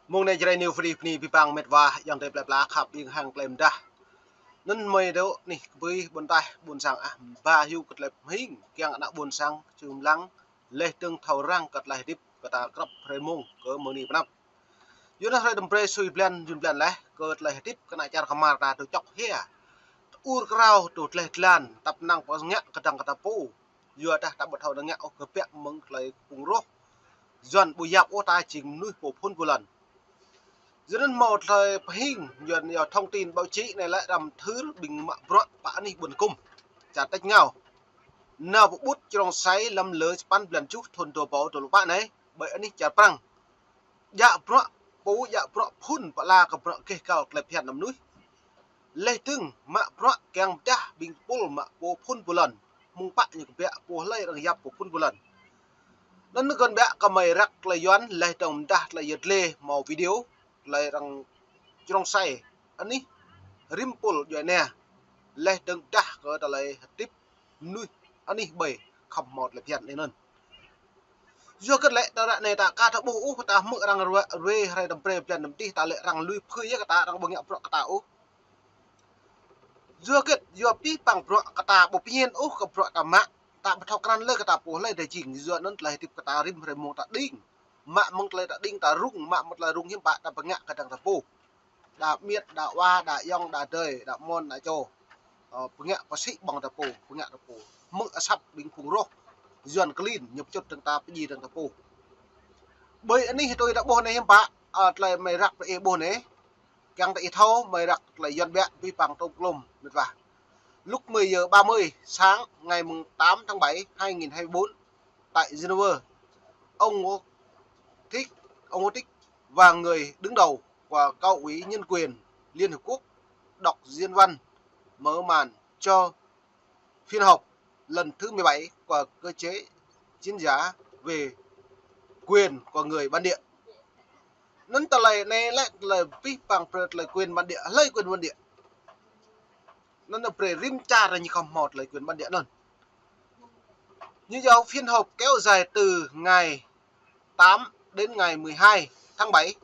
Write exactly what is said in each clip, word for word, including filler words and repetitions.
Mông anai Jrai News Free bơni abih bang met wa ayŏng adơi plơi pla khăp ƀing hăng klei mơdah. Anŭn mơi dŏ anih kơ ƀing ƀôn taih ƀôn sang ah, ba hyu kơ tơlơi pơhing kiăng ană ƀôn sang čum lăng, laih dơ̆ng thâo răng kơ tơlơi hơdip kơ ta krăp hrơi mông kơ mơ̆ng anai pơ anăp. Yua anŭn hrơi đưm brơi sui blan jun blan laih kơ tơlơi hơdip kơ ană čar kơmar ta dŏ čŏk hia. Tơur krao dŏ tơleh tơlan, tăp năng pơngă kơdăng kơ ta pô. Yua dah ta ƀu thâo năng ngă ôh kơ biă mơ̆ng tơlơi kơpŭng roh. Yuan ƀu yap ôh ta jing mơnuih pô phŭn pô lŏn. Yua anŭn hmâo tơlơi pơhing, Yuan yua thông tin báo chí anai lĕ răm thưr ƀing mă bruă pơ anih ƀuôn hgŭm čar tač rơngiao. Nao pơƀut črông sai lăm lơ sapăn blan tơjuh thun dua rơbâo dua pluh pă anai, ƀơi anih čar Prăng. Djă bruă pô, djă bruă phŭn pơala kơ bruă gêh gal tơlơi phiăn mơnuih. Laih dơ̆ng mă bruă kiăng pơdah ƀing tơpul mă pô phŭn pô lŏn. Mơ̆ng pă ñu kơ biă pô hlơi arăng yap pô phŭn pô lŏn. Anŭn kơnơ̆ng biă kơ mơi răk tơlơi Yuan laih dơ̆ng mơdah tơlơi yơh dlê hmâo video tơlơi arăng črông sai anih rĭm pul djuai ania. Laih dơ̆ng pơdah kơ tơlơi hơdip mơnuih anih ƀơi khŏm hmâo tơlơi phiăn anai anŭn. Yua hơget lĕ ta ră anai ta aka ta ƀuh ôh ta hmư̆ arăng ruai, ruai hrơi đưm brơi blan đưm tih ta lĕ arăng lui phưi yơh kơ ta, arăng ƀu ngă bruă kơ ta ôh. Yua hơget, yua abih bang bruă kơ ta ƀu pơñen ôh kơ bruă ta mă, ta ƀu thâo krăn lơi kơ ta pô hlơi ta jing, yua anŭn tơlơi hơdip kơ ta rĭm hrơi mông ta đing. Mă mơ̆ng tơlơi ta đing ta rŭng, mă mơ̆ng tơlơi rŭng hiư̆m pă ta pơngă kơdăng ta pô. Đa miet, đa wa, đa ayŏng, đa adơi, đa amôn, đa čô. Ơ, pơngă pơsĭ ƀơ̆ng ta pô, pơngă ta pô. Hmư̆ asăp ƀing phung roh, Yuan klin, ñu pơčŭt dơ̆ng ta pơdjai dơ̆ng ta pô. Ƀơi anih tui ta ƀuh anai hiư̆m pă, ơ, tơlơi mơi răk brơi ih ƀuh anai. Kiăng ta ih thâo, mơi răk tơlơi Yuan biă abih bang tôm klôm met wa. Lúc mười giờ ba mươi sáng ngày mùng tám tháng bảy hai nghìn hai mươi bốn, tại Geneva, ông Vučić, ông Vučić và người đứng đầu của Cao ủy Nhân quyền Liên Hợp Quốc đọc diễn văn mở màn cho phiên họp lần thứ mười bảy của cơ chế chín mươi về quyền của người bản địa. Anŭn tơlơi anai lĕ tơlơi abih bang brơi tơlơi quyền bản địa, hlơi quyền bản địa. Anŭn brơi rĭm čar ñu khŏm hmâo tơlơi quyền bản địa anŭn. Ñu yua phiên họp kéo dài từ ngày tám đến ngày mười hai tháng bảy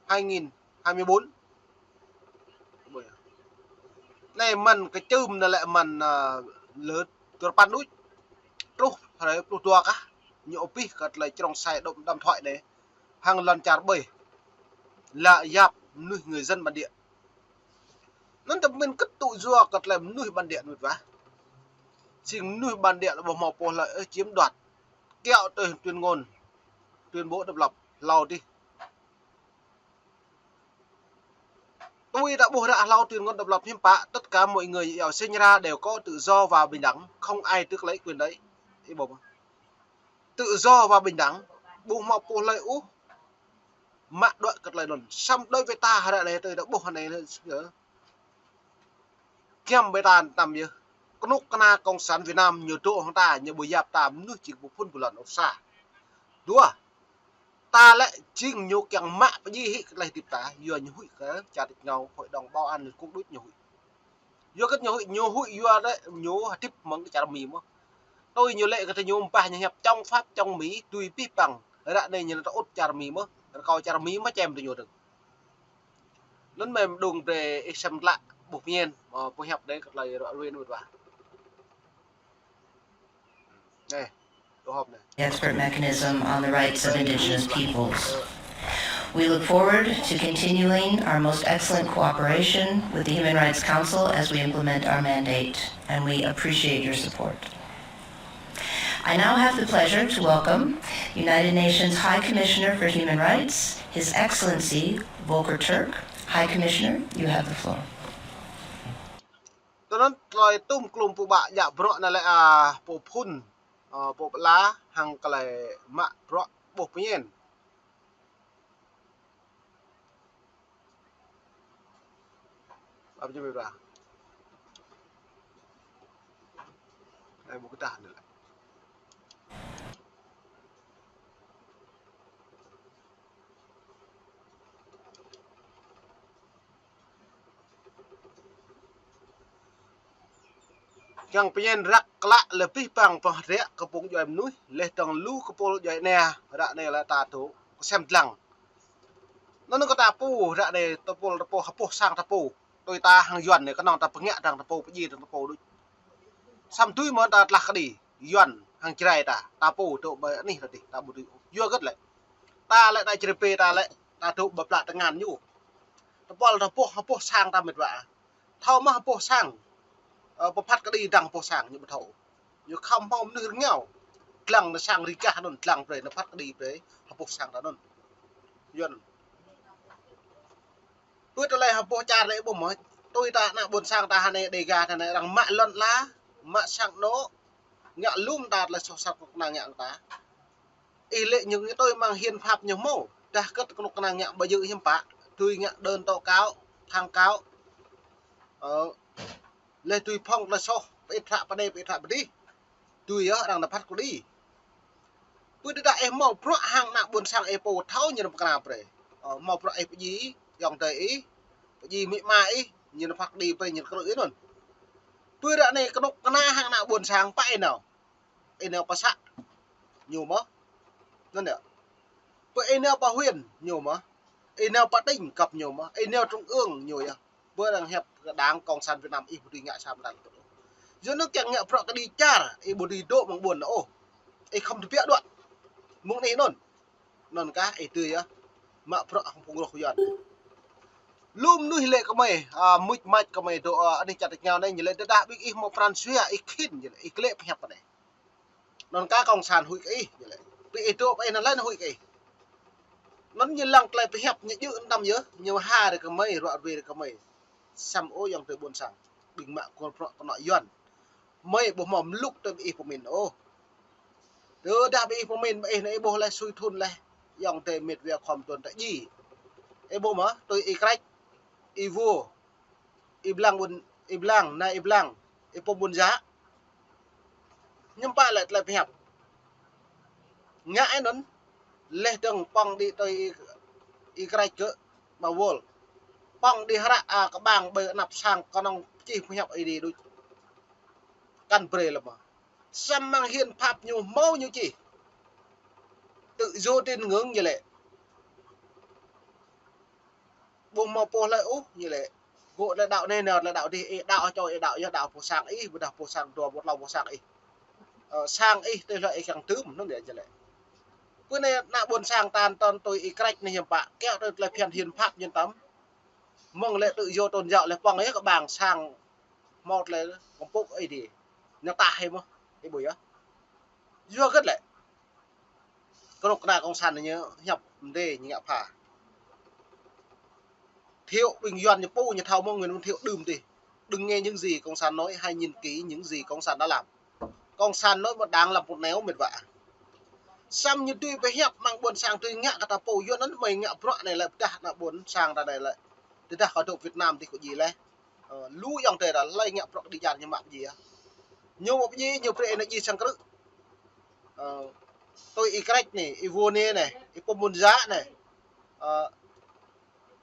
hai nghìn hai mươi bốn. Anai mơ̆n kơčưm anai lĕ mơ̆n, ơ, lơ dua rơpăn đôč. Truh hrơi pluh dua kah, ñu abih kơ tơlơi črông sai đŏm đăm thoại anai. Hăng lŏn čar ƀơi. Lă yap mơnuih người dân bản địa. Anŭn ta pơmĭn kơ̆t tŭ yua kơ tơlơi mơnuih bản địa anŭn wơ̆t wa. Jing mơnuih bản địa lĕ ƀu hmâo pô hlơi ôh chiếm đoạt. Kiăo tui tuyên ngôn, tuyên bố độc lập, hlâo adih. Tui ta ƀuh ră hlâo tuyên ngôn độc lập hiư̆m pă, tất cả mọi người ở sinh ra đều có tự do và bình đẳng, không ai tước lấy quyền đấy. Ih ƀuh. Tự do và bình đẳng, ƀu hmâo pô hlơi ôh mă đuaĭ kơ tơlơi anŭn. Samơ̆ đối với ta ră anai tui ta ƀuh anai, ơ, giăm ƀơi ta tăm yơh. Kơnuk kơna Cộng sản Việt Nam ñu dŏ hăng ta, ñu ƀu yap ta mơnuih jing pô phŭn pô lŏn ôh sa. Dua, ta lĕ jing ñu kiăng mă pơdjai hĭ kơ tơlơi hơdip ta, yua ñu huĭ kơ čar tač rơngiao Hội đồng Bảo an Liên Hợp Quốc đôč ñu huĭ. Yua hơget ñu huĭ, ñu huĭ yua lĕ ñu hơdip mơ̆ng kơ čar Mi mơ̆n. Tui ñu lĕ kơ tơñu ƀah ñu hiăp chống Pháp chống Mỹ, tui abih bang. Ră anai ñu nao tơ-ŭt čar Mi mơ̆n, rơkâo čar Mi mơ̆n čem tơñu dơ̆ng. Anŭn mơ̆n mơđung brơi ih sem lă ƀuh pơñen, ơ, ƀuh hiăp anai kơ tơlơi ră ruai anŭn wơ̆t wa. Anai, dŏ hŏm anai. Expert mechanism on the rights of indigenous peoples. We look forward to continuing our most excellent cooperation with the Human Rights Council as we implement our mandate, and we appreciate your support. I now have the pleasure to welcome United Nations High Commissioner for Human Rights, His Excellency Volker Türk. High Commissioner, you have the floor. Tui anŭn tơlơi tôm klôm pơƀă djă bruă anai lĕ, a, pô phŭn, a, pô pơala hăng tơlơi mă bruă ƀuh pơñen. Ƀă jơm ƀă. Ai ƀu kơdah anai lĕ. Kiăng pơñen răk klă lĕ abih bang pơhrĕ kơ phung djuai mơnuih, laih dơ̆ng lu kơ pô djuai ania, ră anai lĕ ta dŏ kơsem dlăng. Anŭn kơ ta pô ră anai tơpul ta pô, ha pô sang ta pô. Tui ta hăng Yuan anai kơnơ̆ng ta pơngă dăng ta pô, pơjing dăng ta pô đôč. Samơ̆ tui mơ̆n ta tlah kơđi Yuan hăng Jrai ta, ta pô dŏ ƀơi anih ta dih, ta ƀu dưi. Yua hơget lĕ? Ta lĕ ta Jrai pê ta lĕ, ta dŏ ƀơi plă tơngan ñu. Tơpul ta pô, ha pô sang ta met wa. Thâo mơ̆ ha pô sang, ơ, pơphat kơđi dăng pô sang ñu ƀu thâo. Ñu khŏm hmâo mơnuih rơngiao. Dlăng nao sang Riga anŭn, dlăng brơi, nao phat kơđi brơi, ha pô sang ta anŭn. Yuan. Pơ tơlơi ha pô čar lĕ ƀu mơ̆, tui ta ană ƀôn sang ta hơnai Dega ta anai arăng mă lŏn ala, mă sang anŏ, ngă lŏm ta tơlơi soh sat kơnuk kơna ngă ta. Ih lĕ ñu ngă tui mơ̆ng hiến pháp ñu hmâo, dah kơ kơnuk kơna ngă ƀu djơ̆ hiam pă, tui ngă đơn tố cáo, kháng cáo. Ơ, lĕ tui phŏng tơlơi soh, pơit hră pơdai, pơit hră pơdih. Tui yơh arăng nao phat kơđi. Pơ tơdah ih hmâo bruă hăng ană ƀôn sang ih pô thâo ñu nao pơkra brơi. Ơ, hmâo bruă ih pơjing, ayŏng adơi ih, pơjing amĭ ama ih, ñu nao phat kơđi brơi, ñu krư̆ ih anŭn. Pơ ră anai kơnuk kơna hăng ană ƀôn sang pă ih nao. Ih nao pơ să ñu mơ̆. Anŭn yơh. Pơ ih nao pơ huyện ñu mơ̆. Ih nao pơ tỉnh găp ñu mơ̆. Ih nao trung ương ñu yơh. Pơ arăng hiăp kơ Đảng Cộng sản Việt Nam ih ƀu dưi ngă sa mơta. Yua anŭn kiăng ngă bruă kơđi čar, ih ƀu dưi dŏ mơ̆ng ƀôn ôh. Ih khŏm tơbiă đuaĭ. Mơ̆ng anih anŭn. Anŭn kah ih dưi yơh. Mă bruă hăng phung roh Yuan. Lu mơnuih lĕ kơmơi, a, mŭč mač kơmơi dŏ, a, anih čar tač rơngiao anai, ñu lĕ tơdah ƀing ih hmâo pran jua, ih khĭn, ñu lĕ ih klĕ pơhiăp anai. Anŭn kah Cộng sản huĭ kơ ih, ñu lĕ. Ƀing ih dŏ pơ ih anŭn lĕ huĭ kơ ih. Anŭn ñu lăng tơlơi pơhiăp ñu djơ̆ anăm yơh, ñu ha rơi kơmơi, ruă ruai rơi kơmơi. Samơ̆ ơ ayŏng adơi ƀôn sang, ƀing mă kơkuh bruă kơnuk Yuan. Mơi ƀu hmâo mluk tơ ƀing ih pơmĭn ôh. Tơdah ƀing ih pơmĭn ƀing ih anai ih ƀuh leh sui thun leh. Ayŏng adơi met wa khŏm tuan ta djai. Ih ƀuh mơ̆, tui Y Krač, Y Vô, Y Blang ƀun, Y Blang, nai Y Blang, Y Pum Ƀun Za. Hiư̆m pă lĕ tơlơi pơhiăp. Ngă anŭn, leh dơ̆ng pŏng đĭ tui Y, Y Krač gơ̆, ƀa wơl. Pŏng đĭ hră, a, kơƀang ƀơi anăp sang kơnơ̆ng čih pơhiăp Ơi Adai đôč. Kăn brơi lĕ mơ̆. Samơ̆ mơ̆ng hiến pháp ñu hmâo ñu čih. Tự do tín ngưỡng ñu lĕ. Ƀu hmâo pô hlơi ôh ñu lĕ. Gơ̆ tơlơi đaŏ anai nao tơlơi đaŏ adih, ih đaŏ čô ih đaŏ yơh, đaŏ pô sang ih, ƀôdah pô sang dua, pô tlâo pô sang ih. Ơ, sang ih tơlơi ih kiăng tơm anŭn yơh ñu lĕ. Pơ anai ană ƀôn sang ta tơl tui Y Krač anai hiư̆m pă, kiaŏ tui tơlơi phiăn hiến pháp ñu tăm. Mơ̆ng lĕ tự do tôn giáo lĕ pŏng yơh kơƀang sang hmâo tơlơi kơmpŭk Ơi Adai. Ñu tah hĭ mơ̆, ih ƀuh yơh. Yua hơget lĕ. Kơnuk kơna Cộng sản ñu hiăp mơdê ñu ngă pha. Thiệu ƀing Yuan ñu pô ñu thâo mơ̆ng Nguyễn Văn Thiệu đưm adih. Đừng nghe những gì Cộng sản nói, hãy nhìn kỹ những gì Cộng sản đã làm. Cộng sản nói một đảng làm một nẻo met wa. Samơ̆ ñu tui pơhiăp mơ̆ng ƀôn sang tui ngă kơ ta pô Yuan anŭn mơi ngă bruă anai lĕ pơdah ană ƀôn sang ta anai lĕ. Tơdah kơ dŏ Việt Nam tih kơ djai leh. Ơ, lu ayŏng adơi ta hlơi ngă bruă kơđi čar ñu mă pơjing. Ñu mă pơjing, ñu brơi ih nao djai sang krư̆. Ơ, tui Y Krač anai, Y Vô anai, Y Pum Ƀun Za anai. Ơ,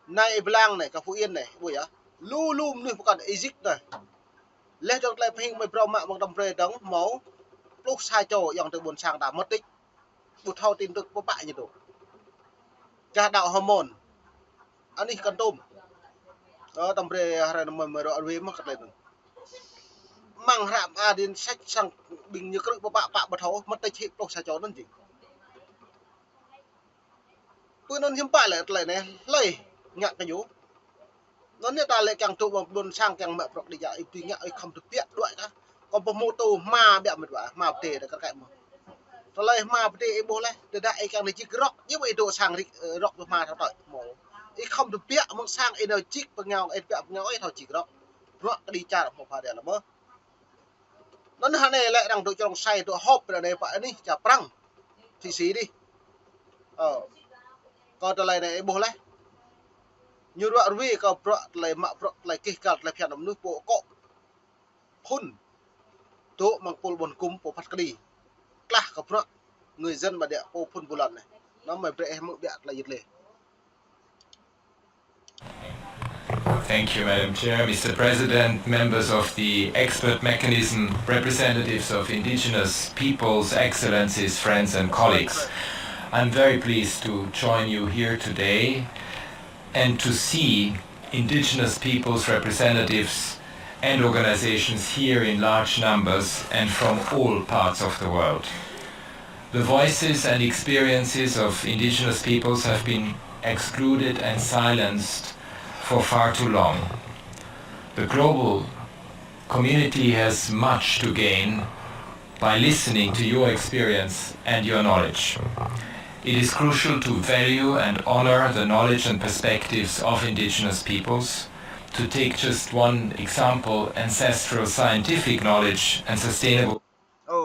nai Y Blang anai, kơ Phú Yên anai, ƀuh yơh. Lu lu mơnuih pơkŏn Y Zik anai. Leh dơ̆ng tơlơi pơhing mơi brâo mă mơ̆ng tơm brơi dơ̆ng hmâo pluh sa čô ayŏng adơi ƀôn sang ta mất tích. Ƀu thâo tin tức pơpă ñu dŏ. Gah đaŏ Hơmôn. Anih Kon Tum. Ơ, tơm brơi hrơi anai mơi mơi ruă ruai mơ̆ kơ tơlơi anŭn. Mơ̆ng hră mơar danh sách sang ƀing ñu krư̆ pơpă pă ƀu thâo, mất tích hĭ pluh sa čô anŭn jing. Pơ anŭn hiư̆m pă lĕ tơlơi anai, hlơi ngă kơ ñu. Anŭn yơh ta lĕ kiăng dŏ ƀơi ƀôn sang kiăng mă bruă kơđi čar, ih ƀu ngă ih khŏm tơbiă đuaĭ kah. Kơ pơhmutu hma biă met wa, hma pơdai ta kar kaĭ mơ̆. Tơlơi hma pơdai ih ƀuh leh, tơdah ih kiăng nao čih rŏk, ñu ƀu ih dŏ sang rik, ơ, rŏk pơ hma thâo tơ̆i mơ̆. Ih khŏm tơbiă mơ̆ng sang ih nao čih pơngao, ih tơbiă pơngao ih thâo čih rŏk. Bruă kơđi čar hmâo pha dêh lĕ mơ̆. Anŭn hơnai lĕ arăng dŏ čơrŏng sai dŏ họp ră anai pơ anih čar Prăng. Thụy Sĩ adih. Ơ. Kơ tơlơi anai ih ƀuh leh. Ñu ruă ruai kơ bruă tơlơi mă bruă tơlơi kih kal tơlơi phiăn mơnuih pô akŏ. Phŭn. Dŏ mơ̆ng pul ƀôn gum pô phat kơđi. Tlah kơ bruă người dân bản địa pô phŭn ƀu lŏn anai. Anŭn mơi brơi ih hmư̆ biă tơlơi yit leh. Thank you, Madam Chair. Mister President, members of the expert mechanism, representatives of indigenous peoples, excellencies, friends and colleagues, I'm very pleased to join you here today and to see indigenous peoples' representatives and organizations here in large numbers and from all parts of the world. The voices and experiences of indigenous peoples have been excluded and silenced for far too long. The global community has much to gain by listening to your experience and your knowledge. It is crucial to value and honor the knowledge and perspectives of indigenous peoples. To take just one example, ancestral scientific knowledge and sustainable. Ơ,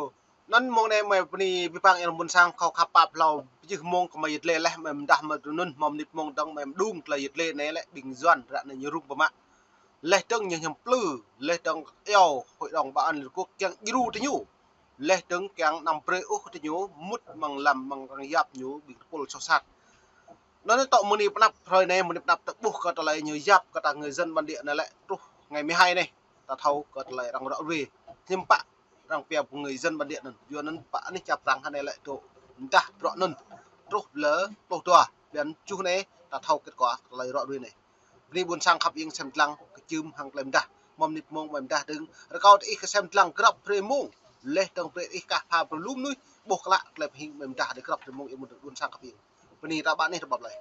anŭn mông anai mơi bơni pơpă yang ƀôn sang kâo khăp pap hlâo, pơjih mông kơ mơi yơh lĕ leh mơi mơdah mơi tui anŭn, mơ̆ng mơnit mông dơ̆ng mơi mơđung tơlơi yơh lĕ anai lĕ ƀing Yuan ră anai ñu rŭng pơmă. Leh dơ̆ng ñu hiam plư, leh dơ̆ng iâu, Hội đồng Bảo an Liên Hợp Quốc kiăng djru tơ ñu. Leh dơ̆ng kiăng anăm brơi ôh tơ ñu, mŭt mơ̆ng lăm mơ̆ng arăng yap ñu ƀing tơpul soh sat. Anŭn tŏ mơni pơnăp hrơi anai, mơni pơnăp tơƀuh kơ tơlơi ñu yap kơ ta người dân bản địa anai lĕ truh ngày mười hai anai. Ta thâo kơ tơlơi arăng rŏ ruai. Hiam pă arăng pia pơ người dân bản địa anŭn. Yua anŭn pă anih čar Prang anai lĕ dŏ mơdah bruă anŭn. Truh lơ pluh dua, blan tơjuh anai, ta thâo kết quả tơlơi rŏ ruai anai. Bơni ƀôn sang khăp ing sem lăng kơčưm hăng tơlơi mơdah. Mơ̆ng mơnit mông mơi mơdah dơ̆ng. Rơkâo tơ ih kơ sem lăng grăp hrơi mông. Leh dơ̆ng brơi ih kah pha pơlum nuih. Ƀuh klă tơlơi pơhing mơi mơdah dơ̆ng grăp hrơi mông ih mơ̆n ƀôn sang khăp ing. Bơni ta ƀă anih ta ƀăp lơi.